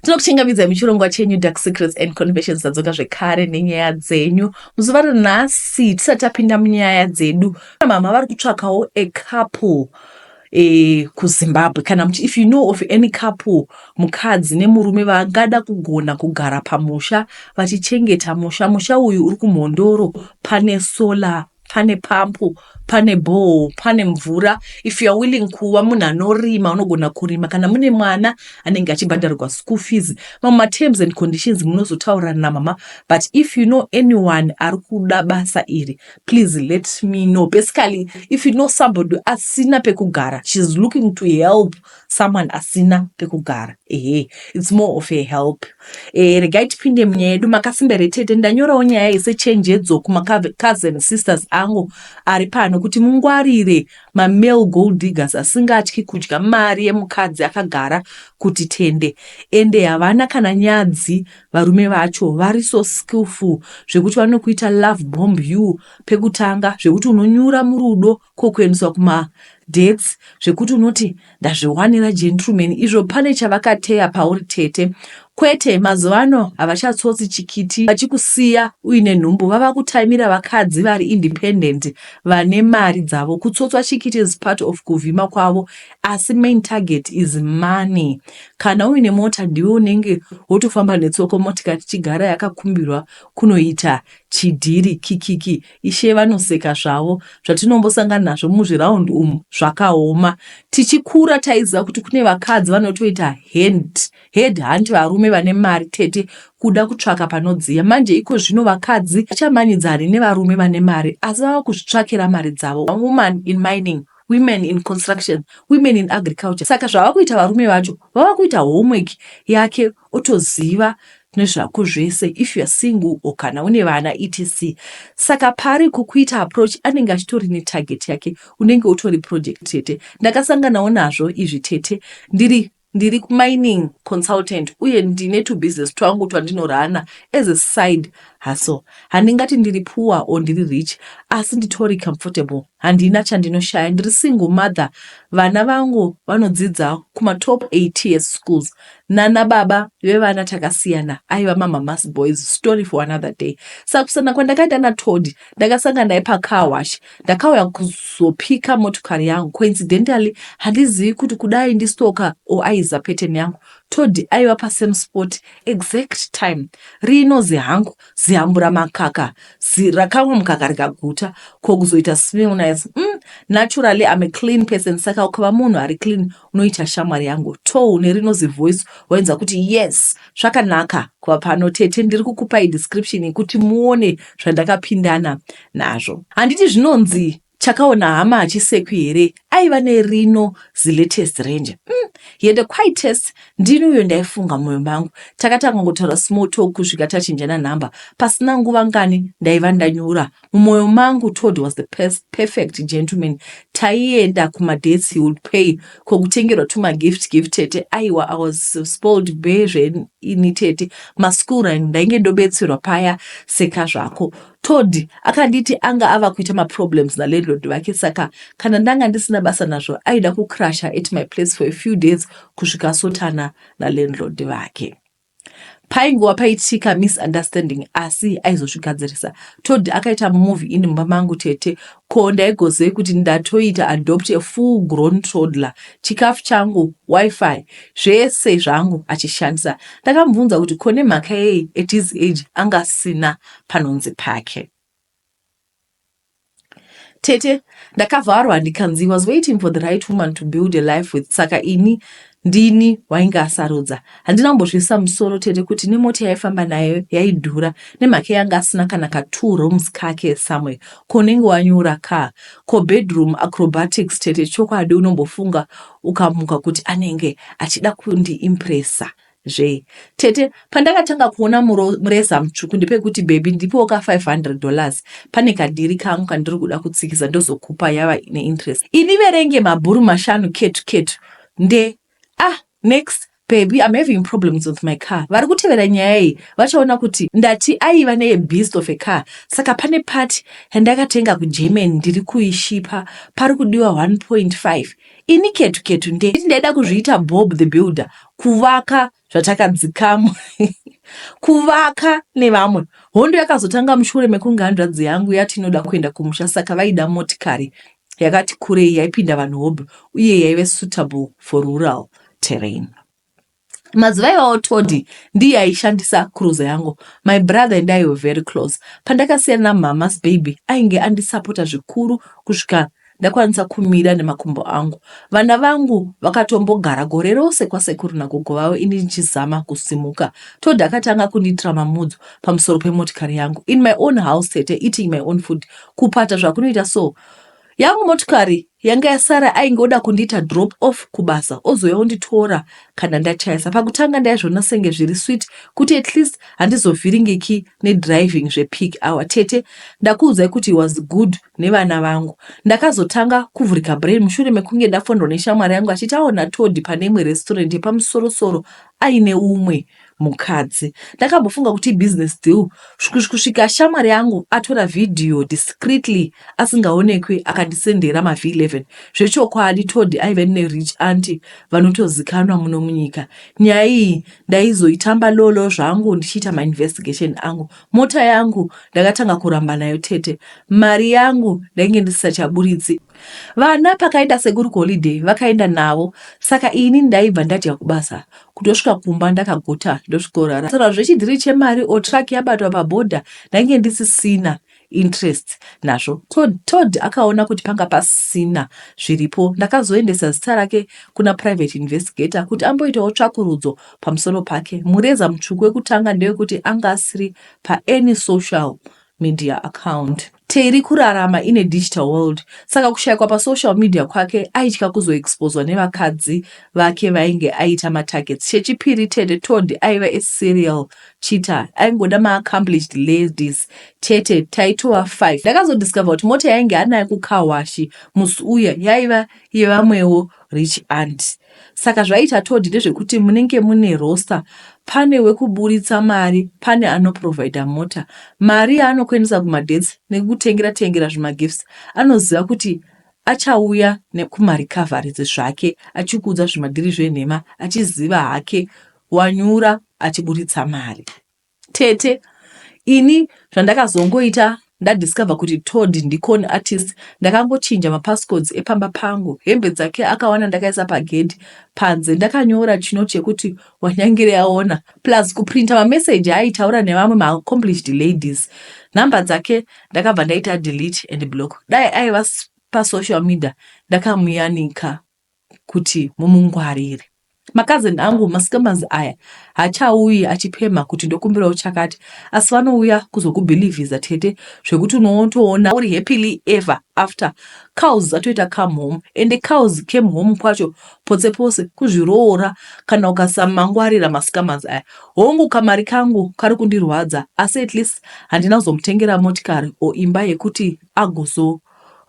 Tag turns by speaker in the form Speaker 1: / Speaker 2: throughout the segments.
Speaker 1: Tinokuchingamidzai muchirongwa chenyu Dark Secrets and Confessions. Tadzoka zvekare nenyaya dzenyu muzuva ranhasi. Tisati tapinda munyaya dzedu, mama vari kutsvakawo a couple kuZimbabwe. Kana muchi, if you know of any couple, mukadzi nemurume vangada kugona kugara pamusha vachichengeta musha. Musha uyu uri kuMhondoro, pane solar, pane pampu, pane borehole, pane mvura. If you are willing kuva munhu anorima, unogona kurima. Kana mune mwana anenge achibhadharirwa school fees, mamwe materms and conditions munozotaurirana namama. But if you know anyone ari kuda basa iri, please let me know. Basically, if you know somebody asina pekugara, she's looking to help someone asina pekugara. Ehe, it's more of a help. Regai tipinde munyaya yedu. Makasimba here, tete? Ndanyorawo nyaya isechenjedzo kumacousin sisters angu ari pano kuti mungwarire mamale gold diggers asingatyi kudya mari yemukadzi akagara kuti tende. Ende havana kana nyadzi. Varume vacho vari so skillful zvekuti vanokuita love bomb you pekutanga, zvekuti unonyura murudo, kokuendeswa kumadates, zvekuti unoti ndazviwanira gentleman, izvo pane chavakateya pauri, tete. Kwete, mazuva ano havachatsotsi chikiti vachikusiya uine nhumbu. Vava kutaimira vakadzi vari independent vane mari dzavo. Kutsotswa chikiti is part of kuvhima kwavo, asi main target is money. Kana uine mota, ndiwe unenge wotofamba netsoko, motikari tichigara yakakumbirwa kunoita chidhiri kikiki. Ishe vanoseka zvavo. Zvatinombosangana nazvo muzviraundi umu zvakaoma. Tichikura taiziva kuti kune vakadzi vanotoita head hunt varume vane mari, tete, kuda kutsvaka panodziya. Manje iko zvino vakadzi vachamanyidzani nevarume vane mari, asi vava kuzvitsvakira mari dzavo. Woman in mining, women in construction, women in agriculture. Saka zvava kuita varume vacho, vava kuita homework yake, otoziva nezvako zvese, if you are single or kana une vana, etc. Saka pari kukuita approach, anenge achitori netarget yake, unenge utori project, tete. Ndakasanganawo nazvo izvi, tete. Ndiri mining consultant uye ndine tubusiness twangu twandinorana as a side hustle. Handingati ndiri poor or ndiri rich, asi nditori comfortable, handina chandinoshaya. Ndiri single mother, vana vangu vanodzidza kumatop 8 schools. Nana baba vevana takasiyana, aiva mamamas boys, story for another day. Saka kusana kwandakaita naTod, ndakasangana naye pacar wash. Ndakauya kuzopika motokari yangu. Coincidentally, handizivi kuti kudai ndistalker or aiza pattern yangu, Tod aiva pasame spot exact time. Rino zihangu zihambura makaka rakamwa mukaka rikaguta, ko kuzoita smell nice. Naturally I'm a clean person, saka ukava munhu ari clean unoita shamwari yangu. To nerino zivoice wainza kuti yes, zvakanaka kuva pano, tete. Ndiri kukupai description yekuti muone zvandakapindana nazvo. Handiti zvinonzi chakaona hama hachisekwi here? Aiva nerino zilatest Ranger. He had a quiet taste. Ndini uyo, ndaifunga mumwoyo mangu. Takatanga kutaura small talk kusvika tachinjana nhamba. Pasina nguva ngani ndaiva ndanyura mumwoyo mangu. Todd was the perfect gentleman. Taienda kumadates, he would pay, kokutengerwa tumagift gift, tete. Aiwa, I was spoiled bezveini, tete. Maschool run ndainge ndobetserwa paya. Seka zvako. Todd akanditi anga ava kuita maproblems nalandlord vake, saka kana ndanga ndisina basa nazvo, aida kucrasha at my place for a few days kusvika asotana nalandlord vake. Paingova paitika misunderstanding, asi aizozvigadzirisa. Todd akaita move in mumba mangu, tete. Ko ndaigozei kuti ndatoita adopt a full grown toddler? Chikafu changu, WiFi, zvese zvangu achishandisa. Ndakamubvunza kuti ko nemhaka yei at his age angasina panonzi pake. Tete, ndakavharwa ndikanzi was waiting for the right woman to build a life with, saka ini ndini wainge asarudza. Handina kumbozviisa musoro, tete, kuti nemota yaifamba nayo yaidhura, nemhaka yanga asina kana ka2 rooms kake somewhere. Konenge wanyura ka ko bedroom acrobatics, tete. Chokwadi unombofunga ukamuka kuti anenge achida kundiimpresa zve, tete. Pandakatanga kuona mureza mutsvuku ndepekuti, "Baby, ndipowo ka$500, pane kadhiri kangu kandiri kuda kutsikisa, ndozokupa yava neinterest." Ini verenge mabhuru mashanu ketu ketu nde ah. Next, "Baby, I'm having problems with my car." Vari kutevera nyaya iyi vachaona kuti ndati aiva nebeast of a car. "Saka pane part yandakatenga kuGermany, ndiri kuishipa, pari kudiwa 1.5." Ini ketu ketu nde ndaida kuzviita Bob the Builder, kuvaka zvatakadzikama kuvaka nevamwe. Hondo yakazotanga mushure mekunge hanzvadzi yangu yati inoda kuenda kumusha, saka vaida motikari yakati kurei yaipinda vanhu hobho uye yaive suitable for rural terrain. Mazuva iwawo Toddy ndiye aishandisa cruiser yangu. My brother and I were very close. Pandakasiyana namama's baby, ainge andisapota zvikuru kusvika ndakwanisa kumira nemakumbo angu. Vana vangu vakatombogara gore rose kwasekuru nagogo vavo, ini ndichizama kusimuka. Toddy akatanga kundiitira mamudzo pamusoro pemotikari yangu. In my own house, tete, eating my own food. Kupata zvakunoita so. Yangu motikari yanga yasara, ainge oda kundiita drop off kubasa, ozouya onditora kana ndachaisa. Pakutanga ndaizviona senge zviri sweet kuti at least handizovhiringiki nedriving zvepeak hour. Tete, ndakuudzai kuti he was good nevana vangu. Ndakazotanga kuvhurika brain mushure mekunge ndafonderwa neshamwari yangu achiti aona Toddy pane imwe restaurant yepamusorosoro aine umwe mukadzi. Ndakambofunga kuti ibusiness deal, kusvika shamwari yangu atora vhidhiyo discreetly asingaonekwi, akandisendera maV11. Zvechokwadi Toddy aive nerich aunty vanotozikanwa muno munyika. Nyaya iyi ndaizoitamba lolo zvangu ndichiita mainvestigation angu. Mota yangu ndakatanga kuramba nayo, tete. Mari yangu ndainge ndisisachaburitsi. Vana pakaenda sekuru kuholiday, vakaenda navo, saka ini ndaibva ndadya kubasa, kutosvika kumba ndakaguta, ndosvikorara. Saka zvechidhiri chemari o truck yabatwa pabhodha, ndainge ndisisina interest nazvo. Todd akaona kuti panga pasina zviripo. Ndakazoendesa zita rake kuna private investigator kuti amboitawo tsvakurudzo pamusoro pake. Mureza mutsvuku wekutanga ndewekuti anga asiri paany social media account. Tiri kurarama ine digital world, saka kushayikwa pasocial media kwake, aitya kuzoexposwa nevakadzi vake vainge aita matargets. Chechipiri, tete, Todd aiva aserial cheater. Aingoda maaccomplished ladies. Tete, taitova 5. Ndakazodiscover kuti mota yainge anayo kucarwash musi uya yaiva yevamwewo rich aunt. Saka zvaita Todd ndezvekuti munenge mune roster: pane wekuburitsa mari, pane anoprovhaidha mota, mari yaanokuendesa kumadates nekutengera tengera zvimagifts. Anoziva kuti achauya nekumarecoveries zvake, achikuudza zvimadhiri zvenhema, achiziva hake wanyura achiburitsa mari. Tete, ini zvandakazongoita ndadiscover kuti Todd ndicon artist, ndakangochinja mapasscodes epamba pangu. Hembe dzake akawana ndakaisa pagedhi panze, ndakanyora chino chekuti wanyangire aona, plus kuprinta mameseji aaitaura nevamwe maaccomplished ladies. Nhamba dzake ndakabva ndaita delete and block. Dai aiva pasocial media, ndakamuyanika kuti mumungwarire. Makazini angu, mascammers aya hachauyi achipemha kuti ndokumbirawo chakati, asi vanouya kuzokubhilivhisa, tete, zvekuti unotoona uri happily ever after. Cows atoita come home, ende cows came home kwacho potse pose kuzviroora kana ukasamangwarira mascammers aya. Hongu, kamari kangu kari kundirwadza, asi at least handina kuzomutengera motikari o imba yekuti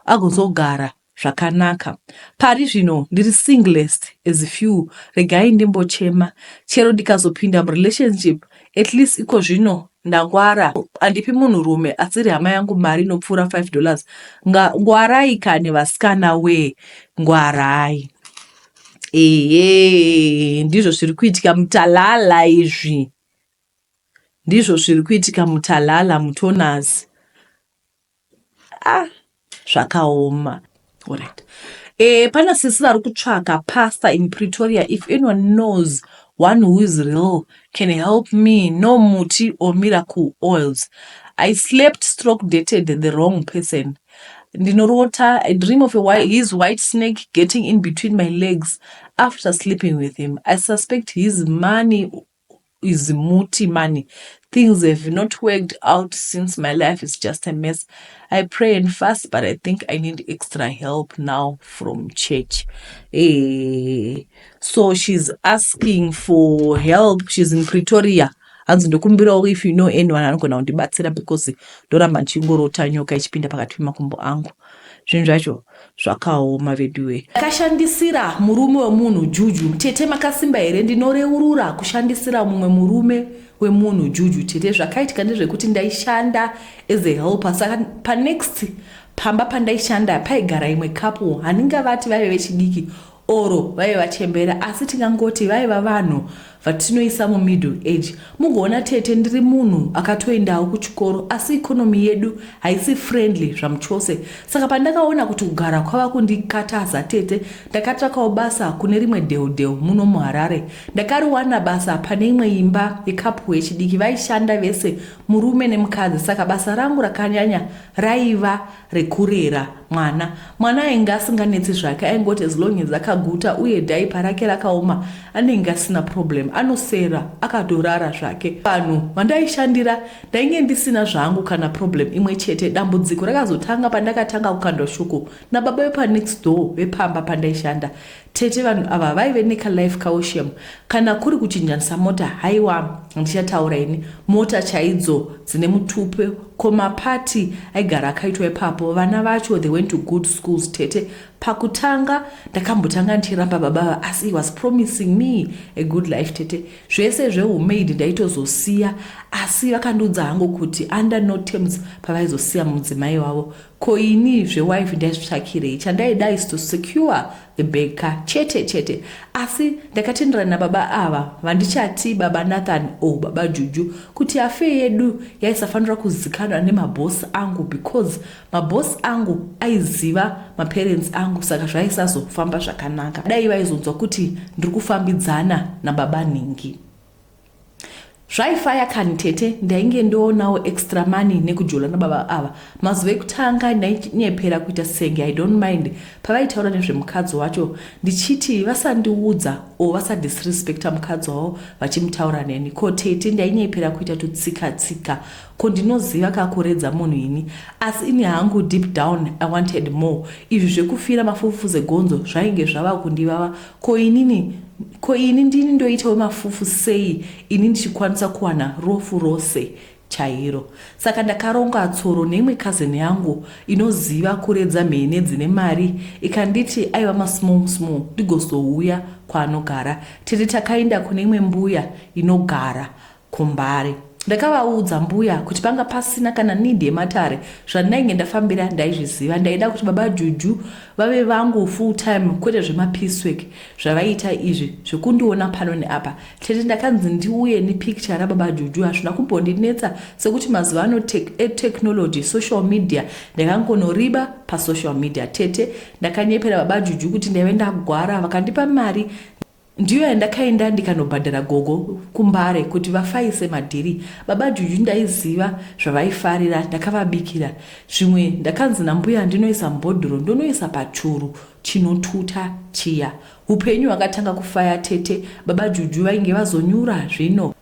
Speaker 1: agozogara zvakanaka. Pari zvino ndiri singlest as few. Regai ndimbochema. Chero ndikazopinda murelationship, at least iko zvino ndangwara, handipi munhurume asiri hama yangu mari inopfuura $5. Ngwarai kani vasikana we, ngwarai. Ehe, ndizvo zviri kuitika mutalala izvi, ndizvo zviri kuitika mutalala mutonazi. Ah, zvakaoma. Alright. Pana sisi vari kutsvaka pastor in Pretoria. If anyone knows one who is real, can help me, no muti or miracle oils. I slept stroke dated the wrong person. Ndinorota, I dream of his white snake getting in between my legs after sleeping with him. I suspect his money is muti money. Things have not worked out since. My life is just a mess. I pray and fast, but I think I need extra help now from church. So she's asking for help. She's in Pretoria. Hanzi ndokumbirawo if you know anyone anogona kundibatsira, because ndoramba ndichingorota nyoka ichipinda pakati pemakumbo angu. Zvinhu zvacho zvakaoma veduwe. Akashandisira murume wemunhu juju. Tete, makasimba here? Ndinoreurura kushandisira mumwe murume wemunhu juju. Tete, zvakaitika ndezvekuti ndaishanda as a helper, saka panext pamba pandaishanda paigara imwe couple. Handingavati vaive vechidiki. Oro vaive vachembera asi tingangoti vaiva vanhu vatinoisa mumiddle age. Mugoona tete ndiri munhu akatoendawo kuchikoro asi economy yedu haisi friendly zvamuchose. Saka pandakaona kuti kugara kwava kundikataza tete ndakatsvakawo basa kune rimwe dheudheu muno muHarare. Ndakariwana basa pane imwe imba yecouple yechidiki vaishanda vese murume nemukadzi saka basa rangu rakanyanya raiva rekurera mwana. Mwana ainge asinganetsi zvake aingoti as long as akaguta uye diaper rake rakaoma anenge asina problem anosera akatorara zvake. Vanhu vandaishandira ndainge ndisina zvangu kana problem imwe chete. Dambudziko rakazotanga pandakatanga kukandwa shoko nababa vepanext door vepamba pandaishanda. Tete vanhu ava vaive nekalife kavo shem kana kuri kuchinjanisa mota haiwa handichataura ini mota chaidzo dzine mutupe ko mapati aigara akaitwa ipapo vana vacho they went to good schools tete pakutanga ndakambotanga ndichiramba baba ava asi he was promising me a good life tete zvese zvehumaid ndaitozosiya asi vakandiudza hangu kuti under no terms pavaizosiya mudzimai wavo Ko ini zvewife ndaizvitsvakirei chandaida is to secure the bag ka chete chete asi ndakatenderana nababa ava vandichati baba Nathan or baba Juju kuti affair yedu yaisafanira kuzikanwa nemaboss angu because maboss angu aiziva maparents angu saka zvaisazofamba zvakanaka dai vaizonzwa kuti ndiri kufambidzana nababa nhingi. Zvaifaya kani tete ndainge ndoonawo extra money nekujola nababa ava. Mazuva ekutanga ndainyepera kuita senge I don't mind pavaitaura nezvemukadzi wacho ndichiti vasandiudza or vasadisrespecta mukadzi wavo vachimutaura neni. Ko tete ndainyepera kuita tutsika tsika ko ndinoziva kakuredza munhu ini asi ini hangu deep down I wanted more. Izvi zvekufira mafufu segonzo zvainge zvava kundivava Ko inini ko ini ndini ndoita wemafufu sei ini ndichikwanisa kuwana rofu rose chairo. Saka ndakaronga tsoro neimwe cousin yangu inoziva kuredza mhene dzine mari ikanditi aiva masmall small ndigozouya kwaanogara. Tete takaenda kune imwe mbuya inogara kuMbare. Ndakavaudza mbuya kuti panga pasina kana need yematare zvandainge ndafambira ndaizviziva. Ndaida kuti baba Juju vave vangu full time kwete zvemapiecework zvavaiita izvi zvekundiona pano neapa. Tete ndakanzi ndiuye nepicture rababa Juju hazvina kumbondinetsa sekuti mazuva ano etechnology social media ndakangonoriba pasocial media. Tete ndakanyepera baba Juju kuti ndaive ndagwara vakandipa mari Ndiyo yandakaenda ndikanobhadhara gogo kuMbare kuti vafaise madhiri. Baba Juju ndaiziva zvavaifarira ndakavabikira zvimwe ndakanzi nambuya ndinoisa mubhodhoro ndonoisa pachuru chinotuta chiya. Hupenyu hwakatanga kufaya tete baba Juju vainge vazonyura zvino.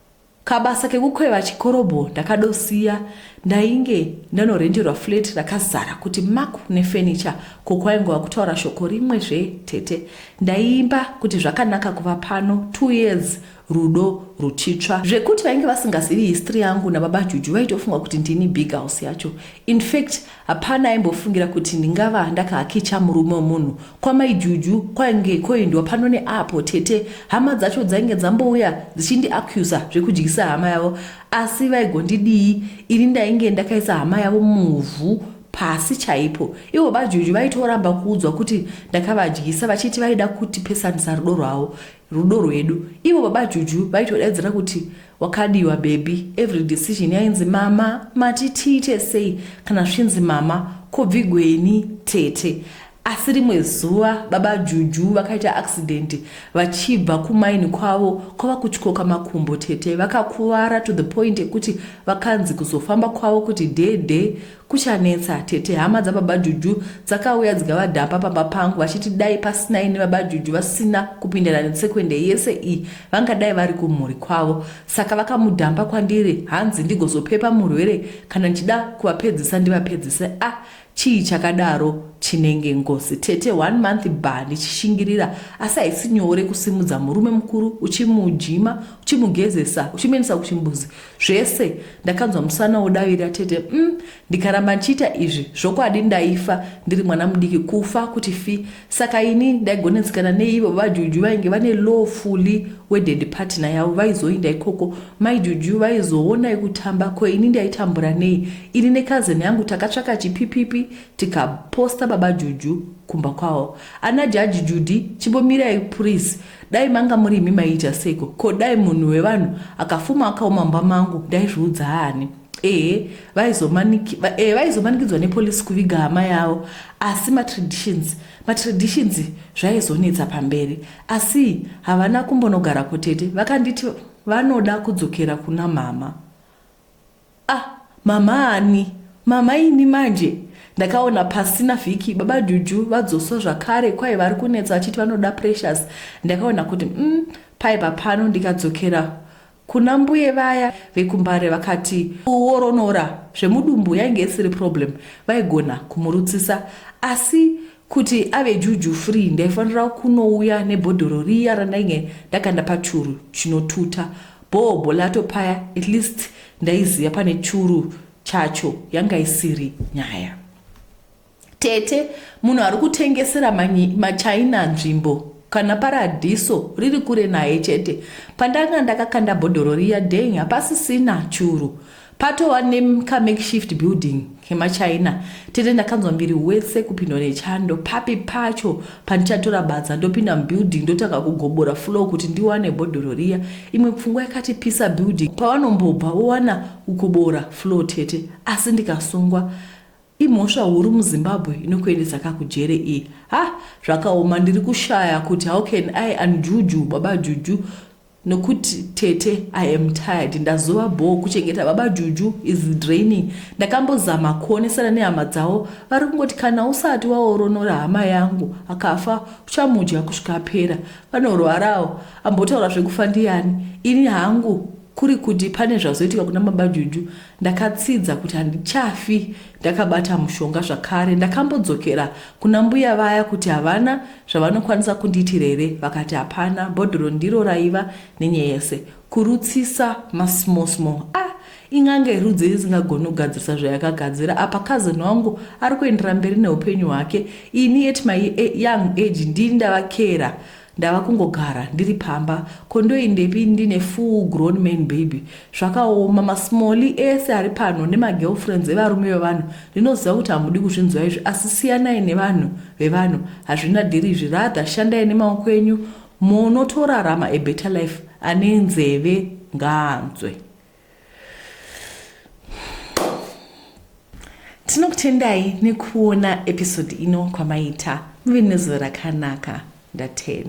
Speaker 1: Kabasa kekukweva chikorobho ndakadosiya ndainge ndanorenterwa flat rakazara kuti maku nefurniture ko kwaingova kutaura shoko rimwe zve tete. Ndaiimba kuti zvakanaka kuva pano two years rudo ruchitsva. Zvekuti vainge vasingazivi history yangu nababa Juju vaitofunga kuti ndini big house yacho. Infact Hapana aimbofungira kuti ndingava ndakahakicha murume wemunhu. Kwamai Juju kwainge koendwa pano neapo tete hama dzacho dzainge dzambouya dzichindiaccuser zvekudyisa hama yavo asi vaigondidii ini ndainge ndakaisa hama yavo muvhu pasi chaipo. Ivo baJuju vaitoramba kuudzwa kuti ndakavadyisa vachiti vaida kutipesanisa rudo rwavo rudo rwedu. Ivo baba Juju vaitodaidzira kuti wakadiwa baby every decision yainzi mama mati tiite sei kana zvinzi mama kobvigweni tete asi rimwe zuva baba Juju vakaita accident vachibva kumaini kwavo kwava kutyoka makumbo tete vakakuvara to the point yekuti vakanzi kuzofamba kwavo kuti dhedhe Kuchanetsa tete hama dzababa Juju dzakauya dzikavadhampa pamba pangu vachiti dai pasina ini baba Juju vasina kupindana netsekwende yese iyi vangadai vari kumhuri kwavo saka vakamudhampa kwandiri hanzi ndigozopepa murwere kana ndichida kuvapedzisa ndivapedzise ah chii chakadaro chinenge ngozi tete one month ba ndichishingirira asi haisi nyore kusimudza murume mukuru uchimujima uchimugezesa uchimuendesa kuchimbuzi Zvese ndakanzwa musana wodavira tete umm ndikaramba ndichiita izvi zvokwadi ndaifa ndiri mwana mudiki kufa kuti fi saka ini ndaigonetsekana neivo vaJuju vainge vane lawfully wedded partner yavo vaizoinda ikoko mai Juju vaizoona yekutamba ko ini ndaitambura nei ini necousin yangu takatsvaka chipipipi tikaposta baba Juju kumba kwavo. Ana Judge Judy chimbomirai purizi dai manga muri imi maiita seiko ko dai munhu wevanhu akafuma akaoma mumba mangu ndaizviudza ani? Ehe vaizomanikidzwa nepolice kuviga hama yavo asi matraditions matraditions zvaizonetsa pamberi asi havana kumbonogarako tete vakanditi vanoda kudzokera kuna mhamha. Ah mhamha ani? Mhamha ini manje? Ndakaona pasina vhiki baba Juju vadzoswa zvakare kwai vari kunetsa vachiti vanoda Precious. Ndakaona kuti umm paipa pano ndikadzokera kuna mbuye vaya vekuMbare vakati kuoronora zvemudumbu yainge isiri problem vaigona kumurutsisa asi Kuti ave juju free ndaifanira kunouya nebhodhoro riya randainge ndakanda pachuru chinotuta bhoo bholato paya at least ndaiziva pane churu chacho yanga isiri nyaya. Tete munhu ari kutengesera maChina nzvimbo kana paradhiso riri kure naye chete. Pandanga ndakakanda bhodhoro riya dang hapasisina churu Patova neka makeshift building kemaChina tete ndakanzwa muviri wese kupindwa nechando papi pacho pandichatora badza ndopinda mubuilding ndotanga kugobora floor kuti ndiwane bhodhoro riya imwe pfungwa yakati pisa building pavanombobva vowana kukobora floor tete asi ndikasungwa imhosva huru muZimbabwe inokuendesa ka kujere iyi ha zvakaoma ndiri kushaya kuti how can I unjuju baba juju Nokuti tete I am tired ndazova bhoo kuchengeta baba Juju is draining ndakambozama kuonesana nehama dzavo vari kungoti kana usati waoronora hama yangu akafa uchamudya kusvika apera vanorwarawo ambotaura zvekufa ndiyani ini hangu kuri kuti pane zvazoitika kuna baba Juju ndakatsidza kuti handichafi ndakabata mushonga zvakare ndakambodzokera kuna mbuya vaya kuti havana zvavanokwanisa kundiitira here vakati hapana bhodhoro ndiro raiva nenyaya yese kurutsisa masmall small ah in'anga yerudzi isingagoni kugadzirisa zvayakagadzira apa cousin wangu ari kuendera mberi neupenyu hwake ini at my young age ndini ndavakera Ndava kungogara ndiri pamba ko ndoendepi ndine full grown man baby zvakaoma masmally ese ari pano nemagirlfriends evarume vevanhu ndinoziva kuti hamudi kuzvinzwa izvi asi siyanai nevanhu vevanhu hazvina dhiri izvi rather shandai nemaoko enyu monotorarama a better life ane nzeve ngaanzwe Tinokutendai nekuona episode ino kwamaita muve nezuva rakanaka ndatenda.